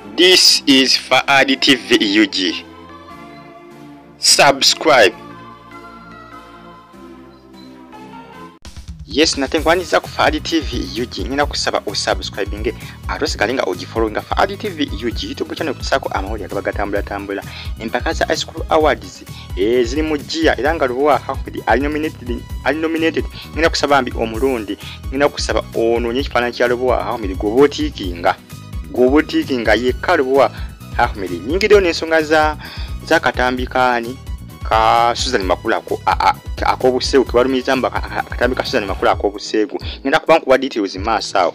This is Faadi TV UG. Subscribe. Yes, nate nkwaniriza ku Faadi TV UG. Ngenda kusaba osubscribinge ate osigale nga ogifollowinga Faadi TV UG YouTube channel kutusako amawulire agaba gatambula tambula. Empaka za Ice Cream Awards ziri mu gia era nga Lubowa Ahmed ali nominated. Ngenda kusaba mbi omulundi, ngenda kusaba onoonye ekifaananyi kya Lubowa Ahmed gwoba otiikinga yekka Lubowa Ahmed. Nyingiddeyo n'ensonga za katambi kaani ka Susan Makula ak'obuseegu ke balumiriza mbu akatambi ka Susan Makula ak'obuseegu. Ngenda kuba nkuwa details maaso awo.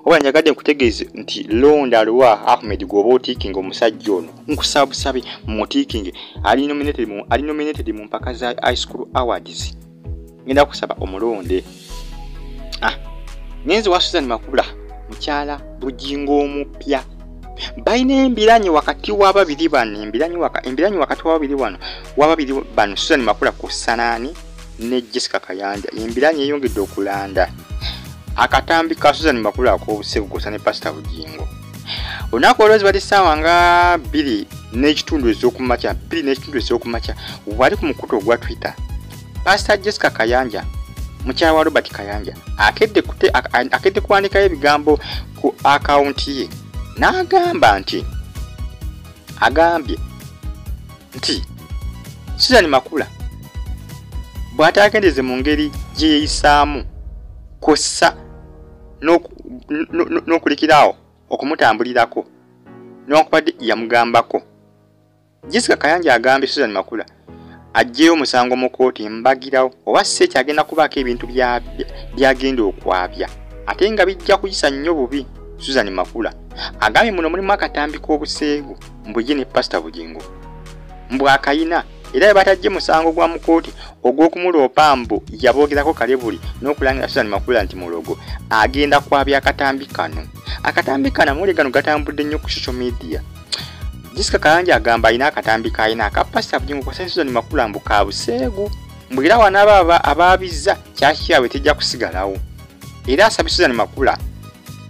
Oba njagadde nkutegeeze nti londa Lubowa Ahmed gwoba otiikinga omusajja ono, nkusaba busabi mutiikinge, ali nominated mu mpaka za Ice Cream Awards. Ngenda kusaba omulonde. Ngenze wa Susan Makula mukyala Bugingo omupya. Balina embiranye wakati w'ababiri bano, embiranye wakati w'ababiri bano Susan Makula ku Sanaani ne Jessica Kayanja. Embiranye eyongedde okulanda akatambi ka Susan Makula ak'obuseegu kw'ossa ne Pastor Bugingo. Olunaku olwezi bali ssaawa nga 2:15 ez'okumakya, 2:15 ez'okumakya wali ku mukutu ogwa Twitter. Pastor Jessica Kayanja mukyala wa Robert Kayanja akedde kuwandikayo ebigambo ku akawunti ye n'agamba nti agambye nti Susan Makula bw'ataagendeze mu ngeri gye yeeyisaamu kw'ossa n'okulikiraawo okumutambulirako newankubadde yamugambako. Jessica Kayanja agambye Susan Makula aggyeyo omusango mu kkooti mbagirawo oba si ekyo agenda kubaako ebintu by'agenda okwabya ate nga bijja kuyisa nnyo bubi Susan Makula. Agambye muno mulimu akatambi k'obuseegu mbu ye ne Pastor Bugingo mbu akayina, era bwe bataggye musango gwa mu kkooti ogw'okumuloopa mbu yaboogerako kalebuli n'okulangira Susan Makula nti mulogo, agenda kwabya akatambi kano. Akatambi kano amawulire gano gatambudde nnyo ku social media. Jessica Kayanja agamba alina akatambi k'alina aka Pastor Bugingo kw'ossa ne Susan Makula mbu ka buseegu, mbu era wanaaba abaabizza kyaki kyabwe tejja kusigalawo. Era asabye Susan Makula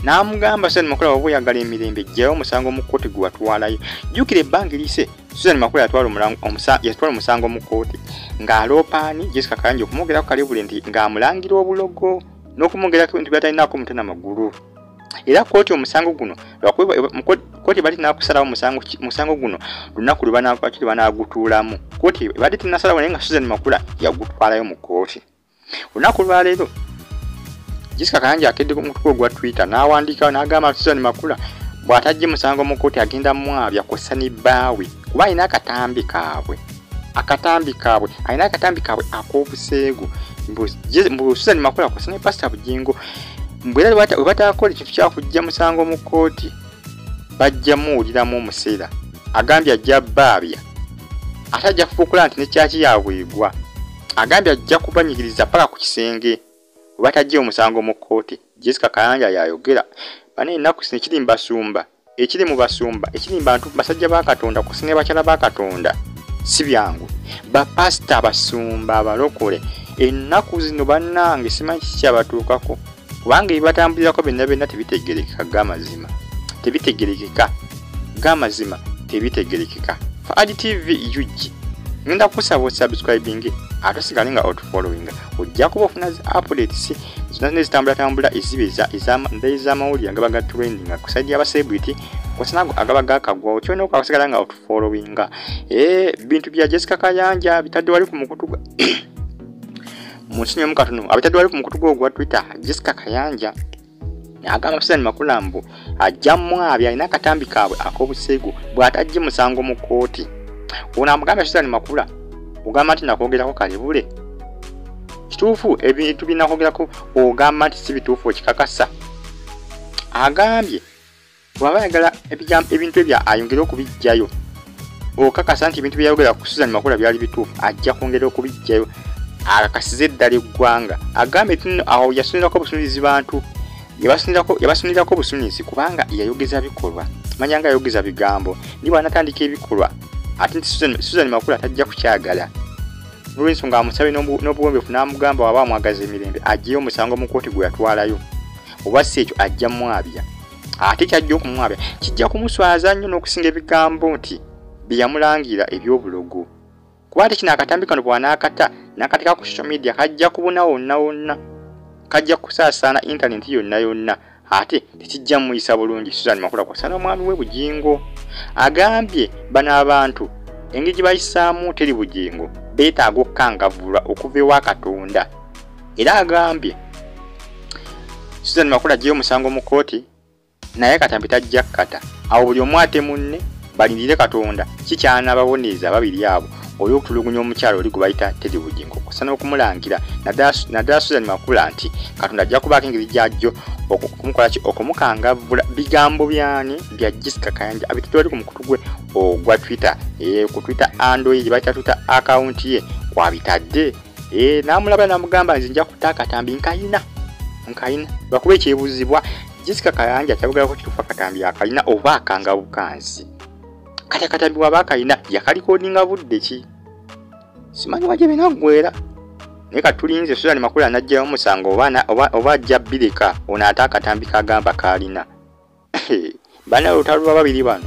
n'amugamba Susan Makula bw'oba oyagala emirembe ggyayo omusango mu kkooti gwe watwalayo. Jjukira ebbanga eriyise Susan Makula yatwala omusango mu kkooti ng'aloopa ani Jessica Kayanja okumwogerako kalebule nti ng'amulangira obulogo n'okumwogerako ebintu by'atalinaako mutwe na magulu. Era kkooti omusango guno kkooti ebadde tennakusalawo musango guno lunaku lwe banaagutuulamu. Kkooti ebadde tennasalawo naye nga Susan Makula yagutwalayo mu kkooti. Olunaku lwaleero Jessica Kayanja akedde ku mukutu ogwa Twitter n'awandiikawo n'agamba Susan Makula bw'ataggye musango mu kkooti agenda mwabya kw'ossa ne bbaawe kuba alina akatambi kaabwe alina akatambi kaabwe ak'obuseegu mbu Susan Makula kw'ossa ne Pastor Bugingo mbu era bwe bataakola ekintu kya kuggya musango mu kkooti bajja muwuliramu omuseera. Agambye ajja baabya ate ajja kufuukula nti ne kyaki yaabwe egwa. Agambye ajja kubanyigiriza paka ku kisenge bwe bataggye omusango mu kkooti. Jessica Kayanja yayogera. Bano ennaku zino ekiri mu basumba, ekiri mu basumba, ekiri mu bantu basajja ba Katonda kw'ossa ne bakyala ba Katonda si byangu. Bapasita, abasumba, abalokole ennaku zino bannange simanyi kiki kyabatuukako kubanga ebibatambulirako byonna byonna tebitegeerekeka g'amazima, tebitegeerekeka g'amazima, tebitegeerekeka. Faadi TV UG ngenda kusaba osubscribinge ate osigale nga otufollowinga, ojja kuba ofuna zi updates zonna nezitambulatambula eziba ez'amawulire agaba ga trending ku side y'aba celebrity kw'ossa nago agaba gakagwawo. Kyolina okusigala nga otufollowinga. Bintu bya Jessica Kayanja bitadde wali ku mukutu gwa munsinyemu katono abitadde wali ku mukutu gwe ogwa Twitter. Jessica Kayanja agamba Susan Makula mbu ajja mwabya alina akatambi kaabwe ak'obuseegu bw'ataggye musango mu kkooti. Ono amugambye Susan Makula ogamba nti nakwogerako kalebule, kituufu ebintu bye nakwogerako ogamba nti si bituufu okikakasa. Agambye bw'aba ayagala ebintu ebyo ayongere okubiggyayo, okakasa nti ebintu bye yayogera ku Susan Makula byali bituufu ajja kwongera okubiggyayo akakasize eddala eggwanga. Agambye nti nno awo yasunirako obusunirizi bantu, yabasunirako obusunirizi kubanga yayogeza bikolwa, manya nga yayogeza bigambo, ni bw'anaatandika ebikolwa ate nti Susan Makula tajja kukyagala. N'olwensonga amusabe n'obuwombeefu n'amugamba waba amwagaza emirembe aggyeyo omusango mu kkooti gwe yatwalayo oba si ekyo ajja mwabya. Ate kyajja okumwabya kijja kumuswaza nnyo n'okusinga ebigambo nti bye yamulangira eby'obulogo. Kuba ate kino akatambi kano bw'anaakata n'akateeka ku social media kajja kubuna wonna wonna, kajja kusaasaana intaneti yonna yonna, ate tekijja muyisa bulungi Susan Makula kw'ossa n'omwami we Bugingo. Agambye bano abantu engeri gye bayisaamu Teri Bugingo beetaaga okukangavvulwa okuva ewa Katonda. Era agambye Susan Makula aggyeyo omusango mu kkooti naye akatambi tajja kkata. Awo buli omu ate munne balindire Katonda ki ky'anaababonereza ababiri abo olw'okutulugunya omukyala oli gwe bayita Teddy Bugingo kw'ossa n'okumulangira naddala Susan Makula nti Katonda ajja kubaako engeri gy'ajja okumukola ki okumukangavvula. Bigambo byani bya Jessica Kayanja abitadde wali ku mukutu gwe ogwa Twitter, ku Twitter handle ye gye bayita Twitter account ye kw'abitadde. N'amulaba n'amugamba nze nja kuta akatambi nkayina lwakuba ekyebuzibwa Jessica Kayanja kyayogerako kituufu akatambi akalina oba akanga bukansi. Kati akatambi bw'aba akalina yakalikodinga budde ki? Simanyi wa gye binaggweera. Naye katulinze Susan Makula n'aggyayo omusango oba ajja bbireka ono ate akatambi kagamba k'alina. Bana olutalo lwa babiri bano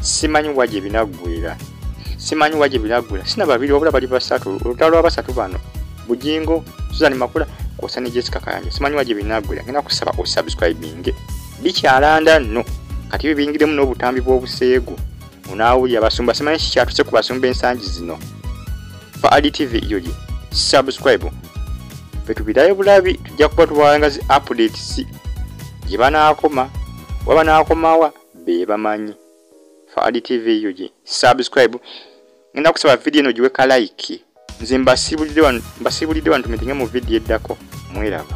simanyi wa gye binaggweera. Simanyi wa gye binaggweera. Sina babiri wabula bali basatu. Olutalo lwa basatu bano Bugingo, Susan Makula kw'ossa ne Jessica Kayanja simanyi wa gye binaggweera. Ngenda kusaba osubscribinge. Bikyalanda nno kati byo biyingiremu n'obutambi bw'obuseegu. Onaawulira abasumba simanyi kikyatuse ku basumba ensangi zino. Fa TV yogi subscribe. Ffe tubirayo bulabi tujja kuba tubawanga zi updates gye banaakoma oba banaakomawa be bamanyi. Fa TV yogi subscribe. Ngenda kusaba video eno giwe ka like. Nze mbasiibulidde wano tumitinge mu video eddako. Mweraba.